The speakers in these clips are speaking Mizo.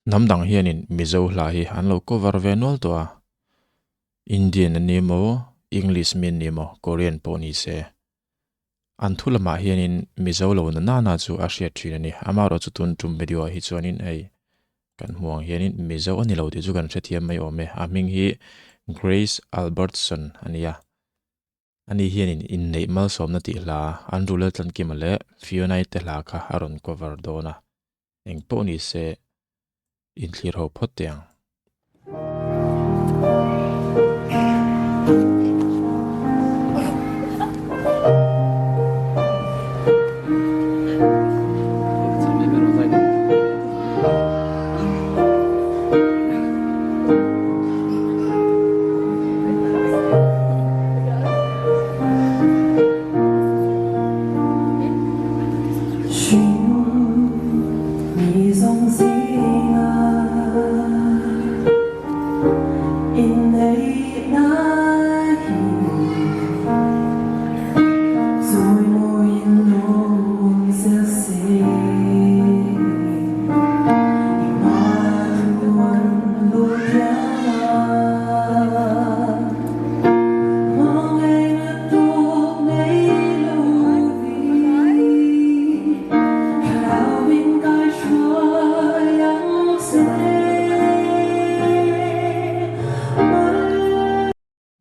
Hnam dang hianin Mizo hla hi an lo cover ve nual tawh a, Indian an ni emaw, English mi an ni emaw, Korean pawh ni se. An thu lamah hianin Mizo lo na nana chu a hriat thin a ni. Amaherawhchu tun tum video ah hi chuanin hei kan hmuh ang hianin Mizo a ni lo tih chu kan hrethiam mai awm e. A hming hi Grace Albertson a ni a. Ani hianin inneih malsawmna tih hla Andrew Laltlankima leh Fiona-i te hla kha a rawn cover dawn a. Eng pawh ni se inthlir ho phawt teh ang.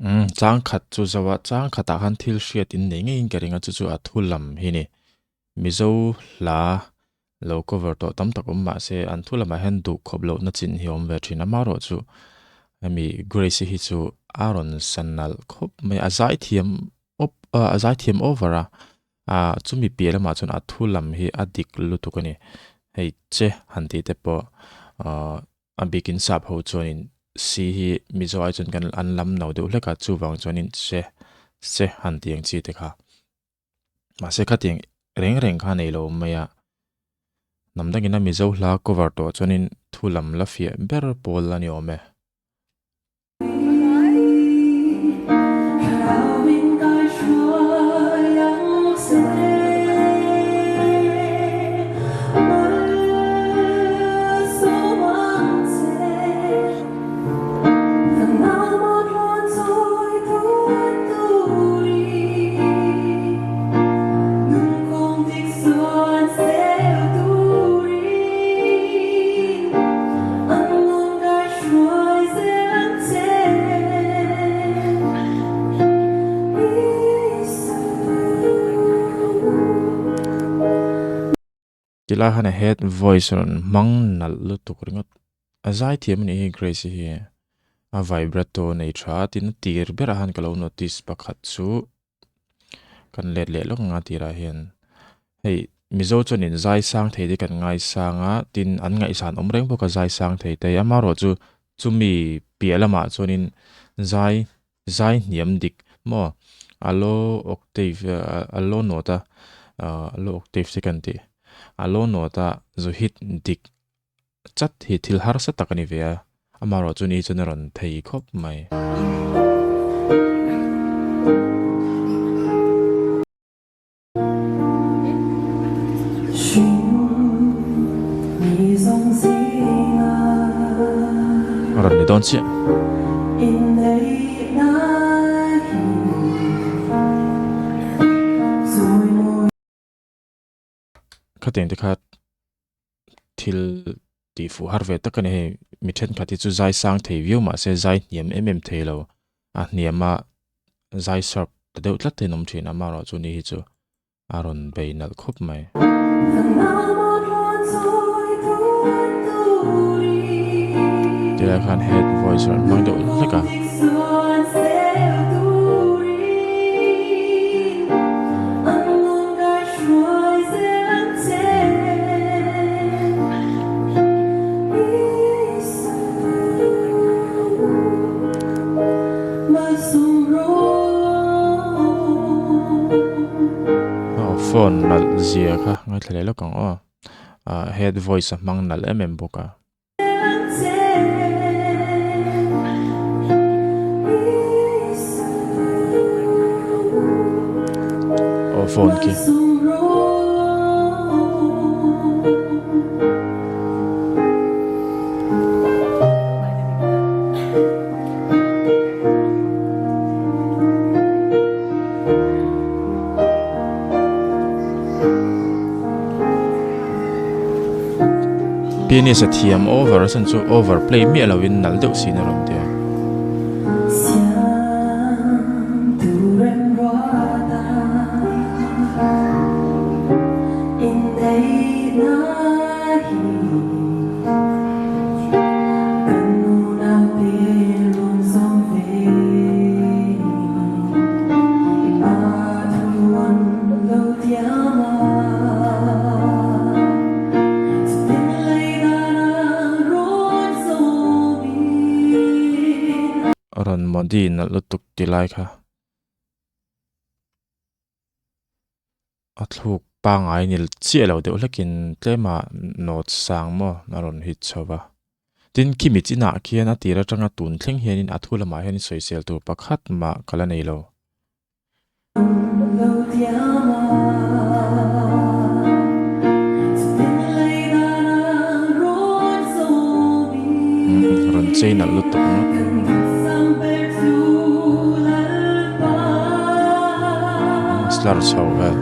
Umm chang khat chu zo a chang khatah khan thil hriat in nei ngeiin ka ring a chu chu a thu lam hi ni Mizo hla lo cover tawh tam tak awm mahse an thu lamah hian duh khawp lohna chin hi a awm ve thin a amaherawhchu hemi Grace hi chu a rawn sa nalh khawp mai a zaithiam awp a zaithiam over a ah chumi piah lamah chuan a thu lam hi a dik lutuk a ni hei che han tih te pawh ahh a bikin sap ho chuanin si hi Mizo ai chuan kan an lam no deuh hlek a chuvang chuanin che che han tih ang chi te kha. Mahse khatiang reng reng kha nei lo mai a, hnam dangin a Mizo hla cover tawh chuanin thu lam la fiah ber pawl a ni awm e. Tilai khan a head voice rawn hmang nalh lutuk ringawt. A zaithiam a nih hi Grace-i hi. A vibrato nei tha a tin a tir berah khan ka lo notice pakhat chu kan let leh lawk ang a tirah hian hei Mizo chuanin zai sang thei te kan ngaisang a tin an ngaihsan awm reng bawk a zai sang thei te amaherawhchu chumi piah lamah chuanin zai zai hniam dik maw a low octave a low note a low octave te kan tih a low note a zu hit dik Chat hi thil harsa tak a ni ve a, amaherawh chu ni chuan a rawn thei khawp mai. A rawn ni dawn chiah. Khatiang te kha thil tih fuh har ve tak a ni hei mi thenkhat hi chu zai sang thei viau mahse zai hniam em em thei lo a hniam a zai sharp ta deuh tlat te an awm thin a amaherawhchu ni hi chu a rawn bei nalh khawp mai. Tilai khan head voice rawn hmang deuh hlek a. Aw phone nalh zia kha ngaithla leh lawk ang aw ah head voice a hmang nalh em em bawk a. Aw phone khi. Pianist a thiam over a chhan chu over play miah lovin nalh deuh siin a rawn ti a. Rawn Modi nalh lutuk ti lai kha a thluk pangai ni chiah lo deuh hlekin tlema note sang maw a rawn hit chho va. Tin, khimi chinah khian a tir atanga tun thleng hianin a thu lamah hian sawisel tur pakhat mah ka la nei lo. Rawn chei nalh lutuk ngawt. Slur chho vel.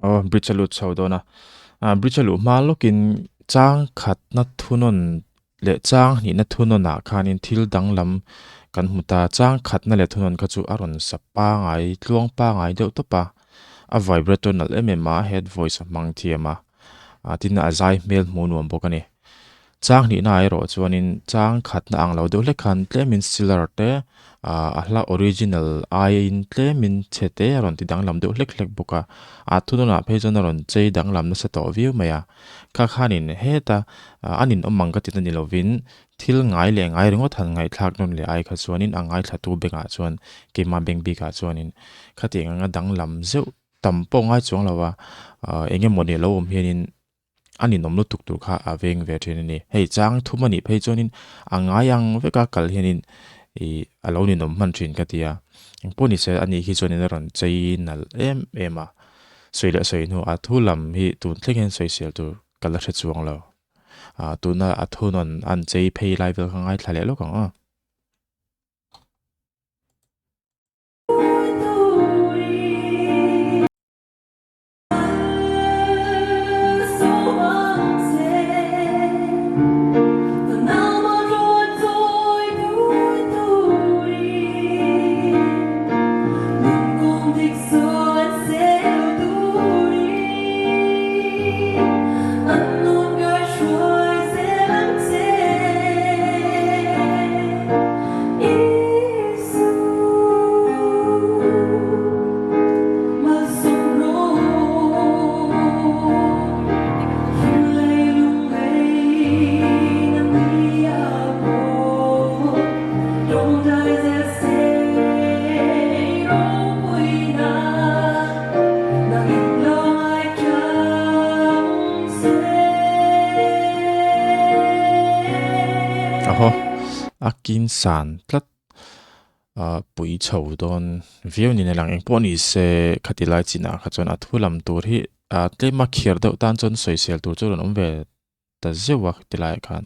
Aw bridge a lut chho dawn a ah bridge a luh hma lawkin chang khatna thunawn leh chang hnihna thunawn ah khanin thil danglam kan hmu ta chang khatna leh thunawn kha chu a rawn sa pangai tluang pangai deuh tawp a a vibrator nalh em em a head voice a hmang thiam a ah tin a zai hmel hmuh nuam bawk a ni chang hnihna ah erawh chuanin chang khatna ang lo deuh hlek khan tlemin sealer te ah a hla original aiin tlemin chhe te a rawn ti danglam deuh hlek hlek bawk a ah thunawn ah phei chuan a rawn chei danglam nasa tawh viau mai a kha khanin heta ah a ninawm ang ka ti na ni lovin thil ngai leh ngai ringawt han ngaihthlak nawn leh ai kha chuanin a ngaithlatu bengah chuan keimah beng bikah chuanin khatiang anga danglam zeuh tam pawh ngai chuang lo a ah eng emaw ni a lo awm hianin a ninawm lutuk tur kha a veng ve thin a ni. Hei chang thum a nih phei chuanin a ngai ang veka kal hianin ih a lo ninawm hman thin ka ti a. Engpawh ni se a nih hi chuanin a rawn chei nalh em em a. Sawi leh sawi hnu a thu lam hi tun thleng hian sawisel tur ka la hre chuang lo. Ah tuna a thunawn an chei phei lai vel kha ngaithla leh lawk ang aw. Ahaw a kin san tlat a pui chho dawn viau niin a lang engpawh ni se khati lai chinah kha chuan a thu lam tur hi ah tlem a khiar deuh tan chuan sawisel tur chu a rawn awm ve ta zeuh a ti laiah khan.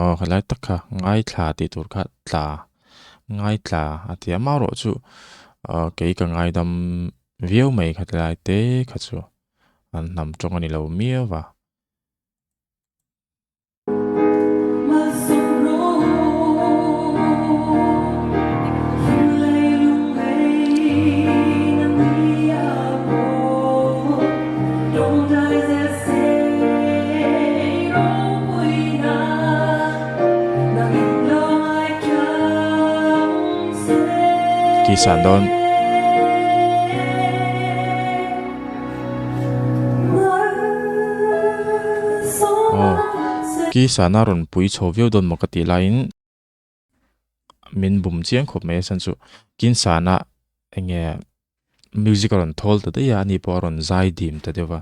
Aw helai tak kha ngaithla tih tur kha tla ngaithla a ti a amaherawhchu ah kei ka ngaidam viau mai kha ti lai te kha chu an hnam tawng a ni lo miau va. Ki san dawn. Aw ki sana rawn pui chho viau dawn maw ka tih laiin min bum chiang khawp mai a chhan chu kin sana eng nge. music a rawn thawl ta daih a, ani pawh a rawn zai dim ta deuh va.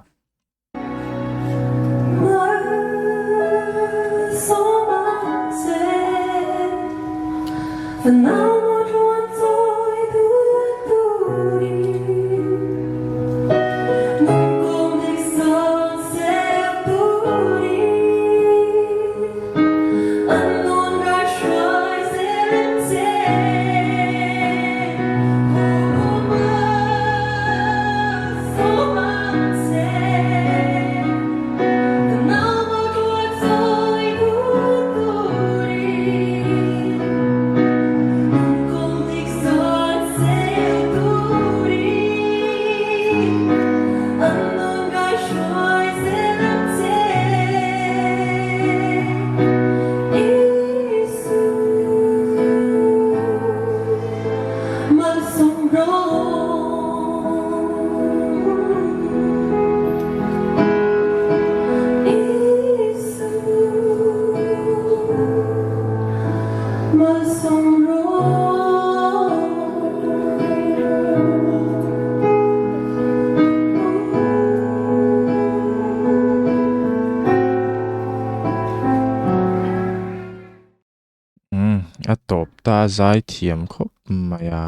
Umm a tawp ta a zai thiam khawp mai a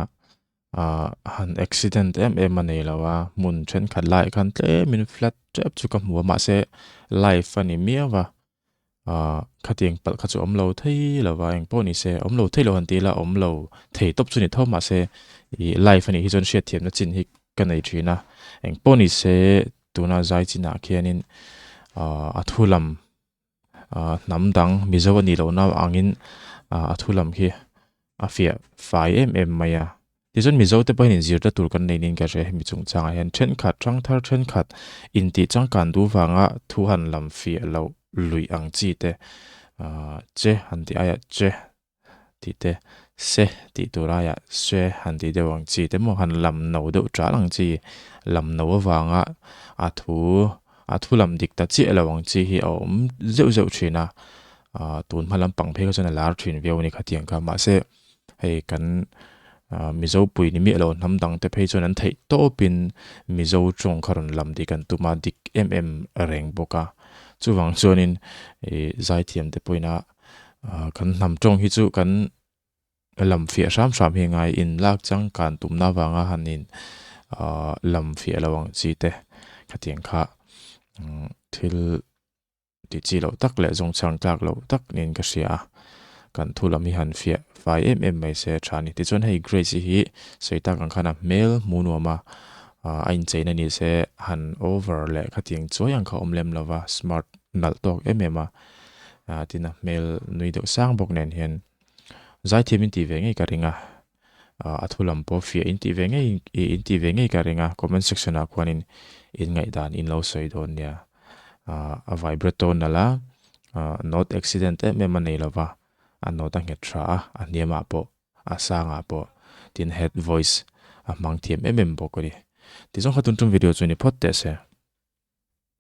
ah han accident em em a nei lo a hmun thenkhat laiah khan tlemin flat tep chu ka hmu a mahse live a ni miau a ah khatiang palh kha chu awm lo thei lo va engpawh ni se awm lo thei lo han ti ila awm lo thei tawp chu ni tho mahse ih live a nih hi chuan hriatthiamna chin hi ka nei thin a engpawh ni se tuna zai chinah khianin ah a thu lam. ah hnam dang Mizo a nih lohna angin ah a thu lam khi a fiah fai em em mai a tichuan Mizo te pawhin inzirna tur kan nei niin ka hria hemi chungchangah hian thenkhat thangthar thenkhat intih changkan duh vanga thu han lam fiah loh luih ang chi te ah che han tih aiah che tih te se tih tur aiah se han tih deuh ang chi te maw han lam no deuh ṭal ang chi lam no avanga a thu a thu lam dik ta chiah lo ang chi hi a awm zeuh zeuh thin a ah tun hma lampang phei kha chuan a lar thin viau a ni khatiang kha mahse hei kan ah Mizo pui ni miah lo hnam dang te phei chuan an theih tawpin Mizo tawng kha rawn lam dik an tum a dik em em reng bawk a chuvang chuanin ih zaithiam te pawhin a. Ah kan hnam tawng hi chu kan lam fiah hram hram hi ngai in lak changkan tumna avanga han in ah lam fiah lo ang chi te khatiang kha thil tih chi loh tak leh zawng chang tlak loh tak niin ka hria a kan thu lam hi han fiah fai em em mai se a tha a ni tichuan hei Grace-i hi sawi tak ang khan a hmel hmuh nuam a ah a incheina ni se han over leh khatiang chuai ang kha awm lem lova smart nalh tawk em em a. ah tin a hmel nui deuh sang bawk nen hian zaithiam in tih ve ngei ka ring a ah a thu lam pawh fiah in tih ve ngei ih in tih ve ngei ka ring a comment section ah khuanin in ngaihdan in lo sawi dawn nia ah a vibrato nalh a ah note accident em em a nei lova a note a nghet tha a a hniam ah pawh a sangah pawh tin head voice a hmang thiam em em bawk a ni. Tizawng kha tun tum video chu ni phawt teh se.